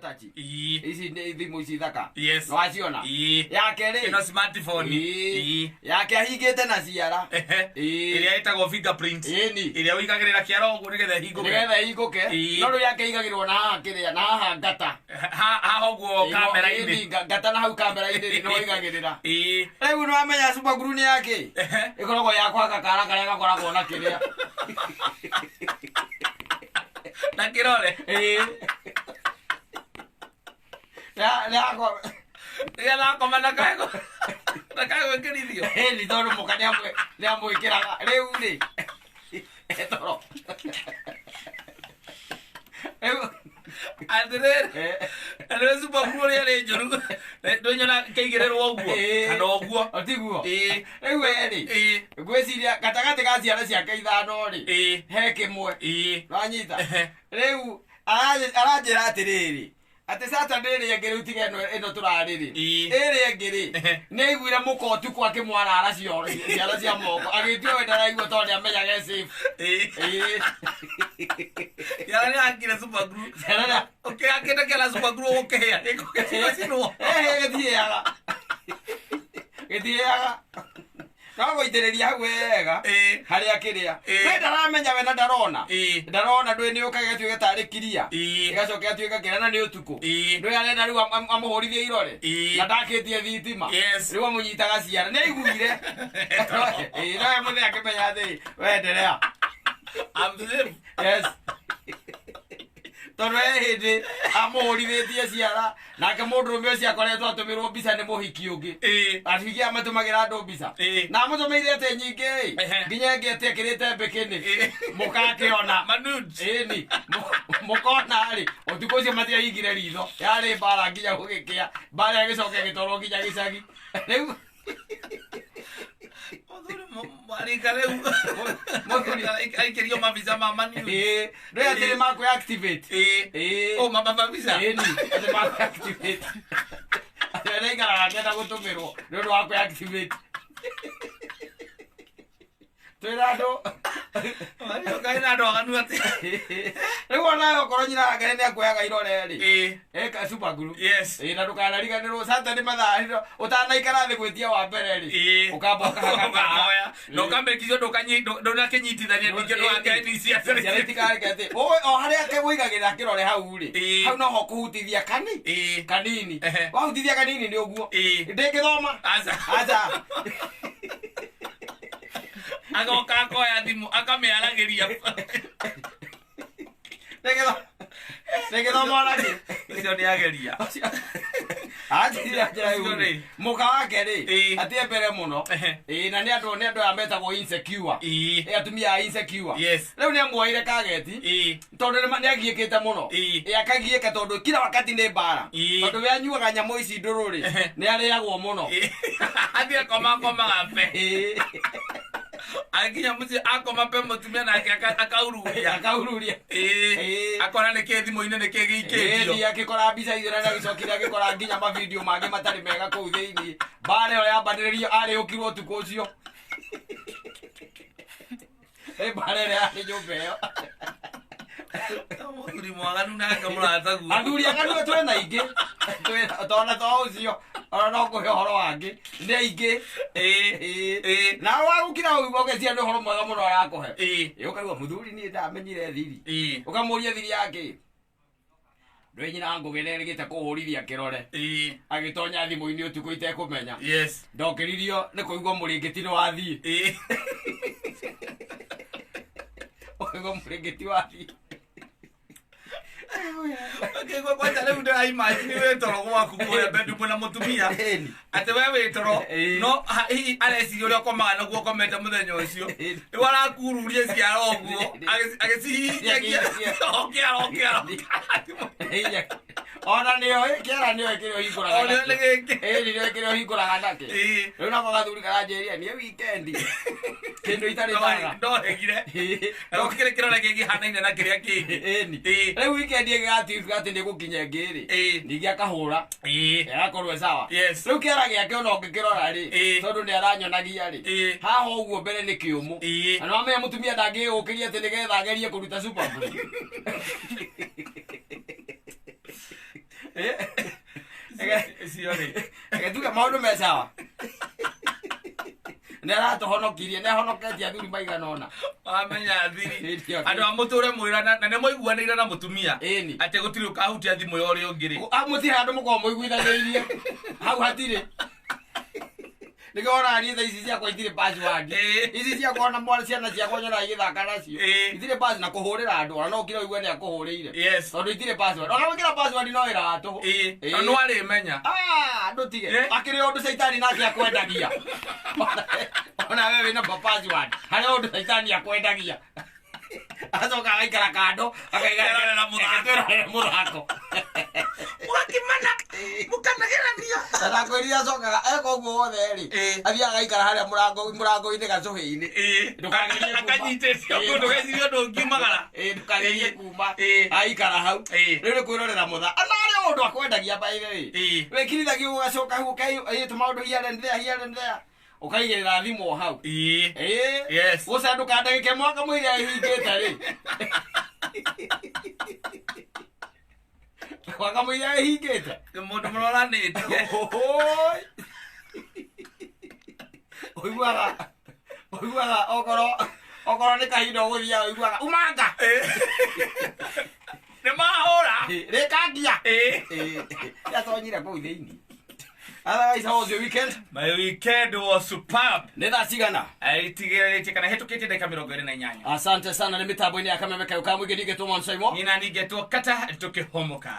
Touch. Ii. Ici nĩ thimũ ici thaka. Yes. Nĩwaciona? Ii. Yake rĩ. Ĩno smartphone. Ĩĩ. Ii. Yake ahingĩte na ciara. Ehe. Ĩĩ. Ĩrĩa ĩtagwo fingerprint. Ĩni. Ĩrĩa ũigagĩrĩra kĩara ũguo nĩgetha ĩhingũke. Nĩgetha ĩhingũke. Ĩĩ. No rĩu yake ĩigagĩrĩrwo na haha kĩrĩa, na haha ngata. Haha ũguo kamera-inĩ. Ĩni, ngata na hau kamera-inĩ nĩ ũigagĩrĩra. Ĩĩ. Rĩu nĩ wamenya super glue nĩ yake? Ehe. Ĩkoragwo ya kwaka kara karĩa gakoragwo na kĩrĩa. Na kĩrore. Ĩĩ. Ya Nĩgetha akoma ndakae gwĩkĩrithio. Ĩni tondũ mũka nĩamwĩkĩraga rĩu rĩ toro rĩu. Atĩrĩrĩ. Na nĩwe super glue ũrĩa ĩrĩ njũru. Ndũnyona kĩigĩrĩrwo ũguo. Kana ũguo. Otiguo. Ĩĩ. Rĩu we rĩ, Ĩĩ. ngwĩciria gatagatĩ ka ciana ciake ithano rĩ, Ĩĩ. he kĩmwe. Ĩĩ. Wanyita? Ehe. Rĩu aranjĩra atĩrĩrĩ, atĩ Saturday ĩrĩa ĩngĩ rĩu tiga ĩno ĩno tũrarĩ rĩ, Ĩĩ. ĩrĩa ĩngĩ rĩ, Ehe. nĩ aiguire mũka ũtukũ akĩmwarara ciara cia moko, agĩtua we ndaraigua tondũ nĩamenyaga e safe. Ĩĩ. Ĩĩ. Kĩara nĩ akire super glue. Ciara nĩ- Ũkĩakĩte kĩara super glue ũgũkĩhĩa. Gĩgũcinwo. Ĩĩ, gĩtihĩaga. Gĩtihĩaga. No gũitĩrĩria hau wega Ĩĩ. harĩa kĩrĩa. Ĩĩ. We ndaramenya we na ndarona. Ĩĩ. Ndarona ndũĩ nĩ ũkaga ĩgatuĩka tarĩ kiria. Ĩĩ. Ĩgacoka ĩgatuĩka kĩrĩa na nĩ ũtukũ. Ĩĩ. Ndũĩ arenda rĩu amũhũrithie irore. Ĩĩ. Na ndakĩtie thitima. Yes. Rĩu amũnyitaga ciara. Nĩ aiguire. Ĩĩ, no we mũthee akĩmenya atĩ we endelea. I'm safe. Yes. Tondũ he hĩndĩ amũhũrithĩtie ciara nake mũndũrũme ũcio akoretwo atũmĩrwo mbica nĩ mũhiki ũngĩ. Ĩĩ. Ahiki aya matũmagĩra andũ mbica. Ĩĩ. Na amũtũmĩire atĩ nyingĩ ĩ, Ehe. nginya ĩngĩ atĩ ekĩrĩte mbĩkĩnĩ. Ĩĩ. Mũkakĩona. Manudes. Ĩni. Mũkona rĩ, ũtukũ ũcio matiahingire ritho. Yarĩ mbara nginya gũgĩkĩa. Mbara ĩgĩcoka ĩgĩtwarwo nginya gĩcagi. Rĩu Mũthuri marika rĩu. Mũthuri. Aikĩrio mabica ma manudes. Ĩĩ, ndũĩ atĩ nĩ makũ activate. Ĩĩ. Ĩĩ. Oh, mama mabica. Ĩni, atĩ makũ activate. Atĩ we nĩaikaraga akĩenda gũtũmĩrwo nĩ ũndũ wa kũ activate. Twĩra andũ. Marika na andũ aganu atĩ. Rĩu onawe okorwo nyina wake nĩ akuoyaga irore rĩ. Ĩĩ. Eka super glue. Yes. Ĩĩ, na ndũkanariganĩrwo Saturday mathaa ũtanaikara thĩ gwĩtia wa mbere rĩ. Ĩĩ. Ũkamba ũkahaka Ũkamoya. Na ũkamake sure ndũnakĩnyitithania ningĩ ndũgakeni Ciana itikareke atĩ o harĩa ke ũigagĩrĩra kĩrore hau rĩ, Ĩĩ. hau noho kũhutithia kani Ĩĩ. kanini. Ehe. Wahutithia kanini nĩ ũguo. Ĩĩ. Ndĩngĩthoma. Aca. Aca. Agoka akoya thimũ akamĩaragĩria. Ndĩngĩthoma ona kĩ. Ũcio nĩ ageria. Anjĩrire njĩra Ũcio rĩu rĩ. Mũka wake rĩ, Ĩĩ. atĩ mbere mũno. Ehe. Ĩĩ, na nĩ andũ aya metagwo insecure. Ĩĩ. Ĩ, atumia a insecure. Yes. Rĩu nĩ amuoire kageti. Ĩĩ. Tondũ nĩ agiĩkĩte mũno. Ĩĩ. Ĩ, akagiĩka tondũ kila wakati nĩ mbara. Ĩĩ. Tondũ we anyuaga nyamũ ici ndũrũ rĩ, Ehe. nĩ arĩagwo mũno. Ĩĩ. Athiĩ akoma akomaga pe. Ĩĩ. Akinya mũciĩ akoma pe mũtumia nake akaururia. Akaururia. Ĩĩ. Ĩĩ. Akona nĩkĩ thimũ-inĩ nĩkĩ gĩikĩtio. Ĩĩ, akĩkora mbica icio na agĩcokire agĩkora nginya mavideo mangĩ matarĩ mega kũu thĩinĩ. Mbara ĩyo yambanĩrĩrio arĩũkirwo ũtukũ ũcio. Ĩ, mbara ĩrĩa yarĩ nyũmba ĩyo. Mũthuri mwaganu nake mũrataguo. Athuri aganu twĩna aingĩ. Tona to ũcio ona no kũhe ũhoro wangĩ nĩ aingĩ. Ĩĩ. Ĩĩ. Ĩĩ. Na wagũkira ũguo ũgeciria nĩ ũhoro mwega mũno arakũhe. Ĩĩ. Ĩ, ũkaigua mũthuri niĩ ndamenyire thiri. Ĩĩ. Ũkamũria thiri yake. Ndũĩ nyina Ngũgĩ nĩerĩgĩte kũhũrithia kĩrore. Ĩĩ. Agĩtonya thimũ-inĩ ũtukũ itekũmenya. Yes. Ndokĩririo nĩ kũigua mũrĩngĩti nĩ wathiĩ. Ĩĩ. Ũkaigua mũrĩngĩti wathiĩ. Ũkĩigua kwanja rĩu ndĩraimagine wĩ toro gwaku kũrĩa bedroom na mũtumia. Ĩni. Atĩ we wĩ toro Ĩĩ. no hihi areciria ũrĩa ũkomaga naguo ũkomete mũthenya ũcio. Ĩĩ. Rĩu arakururia ciara ũguo agĩcihinyagia o kĩara o kĩara. Hinya. Ona nĩoĩ kĩara nĩoĩ kĩrĩa ũhingũraga O nĩoĩ nĩ gĩkĩ. Ĩni nĩoĩ kĩrĩa ũhingũraga nakĩo. Ĩĩ. Rĩu nako gathuri karanjĩria niĩ wikendi kĩndũ itarĩ ndaga. Ndohĩgire. Ĩĩ. Na gũtikĩrĩ kĩrore kĩngĩhanaine na kĩrĩa kĩngĩ. Ĩni. Ĩĩ. Rĩu wikendi ĩgĩgatuĩka atĩ nĩ gũkinya ĩngĩ rĩ. Ĩĩ. Ningĩ akahũra. Ĩĩ. Agakorwo e sawa. Yes. Rĩu kĩara gĩake ona ũngĩkĩrora rĩ, Ĩĩ. tondũ nĩ aranyonagia rĩ, Ĩĩ. haha ũguo mbere nĩ kĩũmũ. Ĩĩ. Na nĩwamenya mũtumia ndangĩũkĩria atĩ nĩgetha agerie kũruta super glue. Icio rĩ. Reke tuge maũndũ me sawa. Nĩ aratũhonokirie, nĩ ahonoketie athuri maigana ũna. Wamenya thiri. Ĩĩ, Andũ a mũtũre mwĩra na nĩ mũiguanĩire na mũtumia. Ĩni. Atĩ gũtirĩ ũkahutia thimũ ya ũrĩa ũngĩ rĩ. Ah, mũtirĩ handũ mũkorwo mũiguithanĩirie. Hau hatirĩ. Nĩkĩo wonaga niĩ thaa ici ciakwa itirĩ password. Ĩĩ. Ici ciakwa ona mwana ciana ciakwa nyonaga igĩthaka nacio. Ĩĩ. Itirĩ pass na kũhũrĩra andũ ona no ũkire ũigue nĩ akũhũrĩire. Yes. Tondũ itirĩ password. Ona wĩkĩra password no wĩra wa tũhũ. Ĩĩ. Ĩĩ. Na nĩwarĩmenya. Ah, ndũtige. Eh? Akĩrĩ ũndũ caitani nake akwendagia. Ona we wĩna password. Harĩ ũndũ caitani akwendagia. Acoka agaikara kando, akaiga Erorera mũthako. Erorera mũthako. Mũgakĩmana. Mũkanagerania. Na ndakwĩrire acokaga eka ũguo wothe rĩ. Ĩĩ. Athiaga agaikara harĩa mũrango mũrango-inĩ gacũhĩ-inĩ. Ĩĩ. Ndũkagerie kuma. Akanyitĩte Ĩĩ. ũguo ndũgecirie ũndũ ũngiumagara. Ĩĩ, ndũkagerie kuma. Ĩĩ. Aikara hau. Ĩĩ. Rĩu nĩ kwĩrorera mũtha. Ana harĩ ũndũ akwendagia by the way. Ĩĩ. Wĩkirithagia ũguo ũgacoka hau ũkai tũmaũndũ here and there, here and there. Ũkaigĩrĩra thimũ o hau. Ĩĩ. Ĩĩ. Yes. Gũcandũka ndagĩka ĩmwe kamũira ĩhingĩte rĩ. Wakamũira ĩhingĩte. Mũndũ mũroranĩtie. Ũhũi. Ũiguaga ũiguaga okorwo okorwo nĩ kahinda ũgũthiaga ũiguaga umanga Ĩĩ. Nĩ mahũra. rĩkangia. Ĩĩ. Yatonyire kũu thĩinĩ. Otherwise, how was your weekend? My weekend was superb. Nĩ thaa cigana? Itigerĩtie kana hĩtũkĩtie ndagĩka 28. Asante sana nĩ mĩtambo-inĩ ya kameme kayũ ka mũingĩ ningĩ tũmon Saimo. Nina ningetwo kata tũkĩhomoka.